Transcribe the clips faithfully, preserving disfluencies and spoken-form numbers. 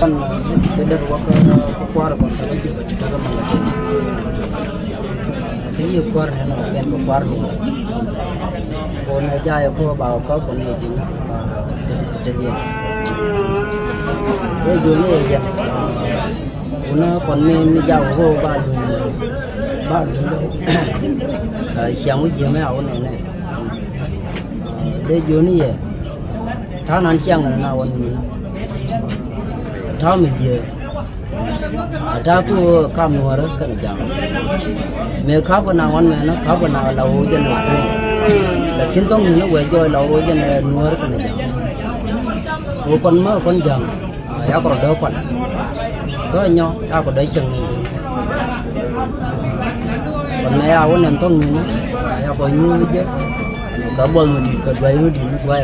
Kɛ dee wä kä kua̱r kɔn kä Jubɛ ti kä Maŋgɛt. Kä yi kua̱r nɛ nɔ ben kɛ kua̱r duŋ. Ko nɛ jayɛ ko ba kɔ ko nɛ ji̱ nɔ te diɛ. Ɛ joni ɛ yɛn. Kunä kɔn mi mi jak ko ba luny ba luny. Ciaŋ wi̱c ji̱ mɛ a wä nɛ nɛ. Dee joni yɛ. Ta̱a̱ nan ciaŋ na wä luny. Ta̱a̱ mi jiɛ. A ta̱a̱ ku kam nuɔ̱ɔ̱rä kɛnɛ ja̱a̱ŋ. Mëë ka̱pä na wan mɛnä ka̱pä na la wä jɛ na wä. Lakin thɔŋ ni wɛ jɔɔy la wä jɛ na nuɔ̱ɔ̱rä kɛnɛ ja̱a̱ŋ. Wä kɔn mä kɔn ja̱a̱ŋ. Yakɔ rɔ dee kuan. Dee nyɔ yakɔ dee cieŋ ni ji̱. Kɔn mɛ ya wä nɛn thɔŋ ni yakɔ nyuur jɛ. Kɛ buɔth mi di̱i̱t kɛ duay mi di̱i̱t mi duay.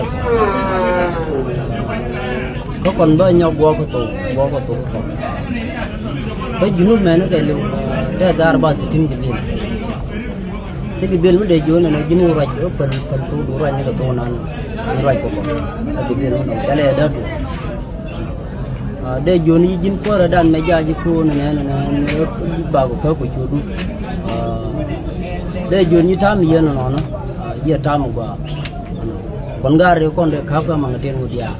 Kä kɔn bä nyɔk guɔk kä thok guɔk kä thok kɔn. Kä junub mɛn kɛ liw dee gar ba sitin kibil. Ti kibil mi dee jiön ɛn ji̱n wä ruac kä päl päl thok du ruac ni kɛ thok nan ni ruac kɛ kɔn. Kä kibil mi dɔ̱ŋ cɛ lɛ dee thok. Dee jiön yi ji̱n kuäärä dan mɛ ja̱ ji̱ ko̱o̱n nɛ nɛ nɛ bak kä ku cu dut. Dee jiön yi tam yien nɔnɔ yie tam gua. Kɔn gar ri kɔn dee kap kä maŋ tin wä diaal.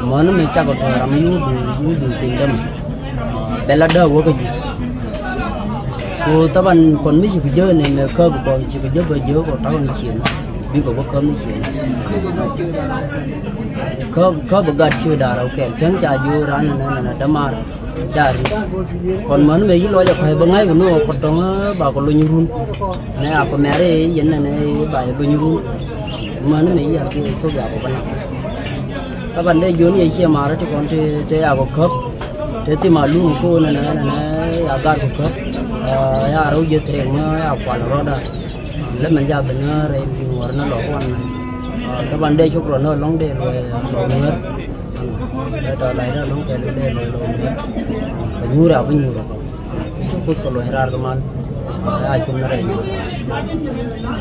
Män mi cakɔ tɔ̱ ram yudun yudun piny dämɛ. Bɛ la däk wä kä ji̱. Ku thaban kɔn mi ci kɛ jek ni mɛ käp kɔn ci kɛ jek bɛ jek kɔ ta̱k ni ciën. Bikɛ wä käp ni ciën. Käp käp gat ci da̱r rɛw kɛl cäŋ ca jiö ran ni nɛ nɛ dämar. Ca ri kɔn män mɛ yi lɔc a kuay bä ŋa̱c kɛ mi wä kɔt dɔŋ ba kɛ lony run. Nɛ a kɔ mɛri yɛn nɛ nɛ ba yɛ lony run. Män mɛ yi a ki cok ya kɔ bä na. Kä ban dee jiön yɛ ciɛ marä ti kɔn ti te ya kɔ käp. Te thim a luŋ ko nɛ nɛ nɛ ya gat kɔ käp. Ya rɛw jɛ thɛɛk mɛ ya kual rɔda. Lɛ mɛn ja ben rɛy ti ŋuɔr nɛ lɔ kuan. Kä ban dee cok rɔ nɛ lɔŋ dee lɔ lɔ ŋuɛr. Ɛ tɔ lay dee lɔŋ kɛ lɛ dee lɔ lɔ ŋuɛr. Kɛ nyuur a bi nyuur. Kuth kɛ luɔ̱c raar kɛ mal. A cum ni rɛy mal.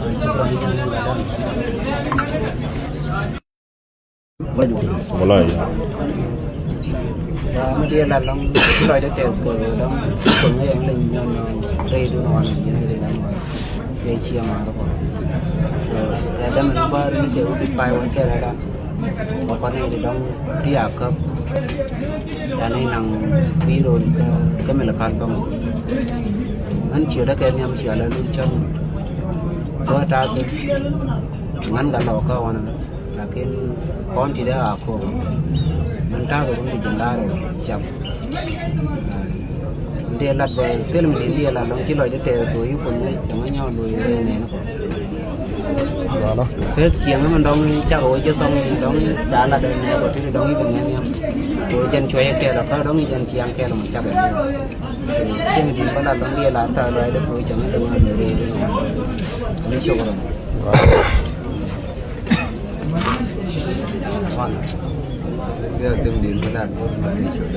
Shukran. Walay. Ya mi diɛ la lɔŋ lɔc dee tɛth kɛ lɔŋ kɛ ŋäc ɛn leny nyɔn rɛy dun wan yɛn rɛy lɔŋ. Kɛ ciɛ mar kɔ. So kɛ dämɛ ni bäär ni kɛ wä bi pay wä kɛ rɛy dan. Kɔ kɔn ni di dɔŋ ti a käp. Ca ni naŋ kui̱ ro̱o̱l kä kä mi lɛ pal thɔŋ. Ŋän ciö dä kɛ nhiam ciö lɛ lul cɔn. Dua ta̱a̱ kɛ ŋän kɛ lɔ kä wan. Lakin kɔn ti dee a ko̱o̱k. Ŋän ta̱a̱ kɛ run ti jɛn da̱a̱r cap. Ndiɛ lat bä thil mi di ndiɛ lat lɔŋ ci lɔc di tɛɛr kɛ yi kun ni cɛ ŋä nyɔk lo̱c rɛy nɛn kɔ. Pek cieŋ mi dɔŋ cak wä ji̱ thɔŋ ni dɔŋ ca lat ɛn nɛ kɔ ti dɔŋ i̱ bi ŋɛn yam. Kɛ wä jɛn cuɔyɛ kɛɛl ɔ kä dɔŋ i̱ jɛn ciaŋ kɛɛl ɔ mi cak ɛn nɛ. Cieŋ di̱n bä lat dɔŋ diɛ lat tɔy lɔac dee kɛ wä cieŋ mi dɔŋ a duŋ rɛy dee nɔ. Ni cok rɔ. Wan. Diɛ cieŋ di̱n bä lat bä lat ni cok.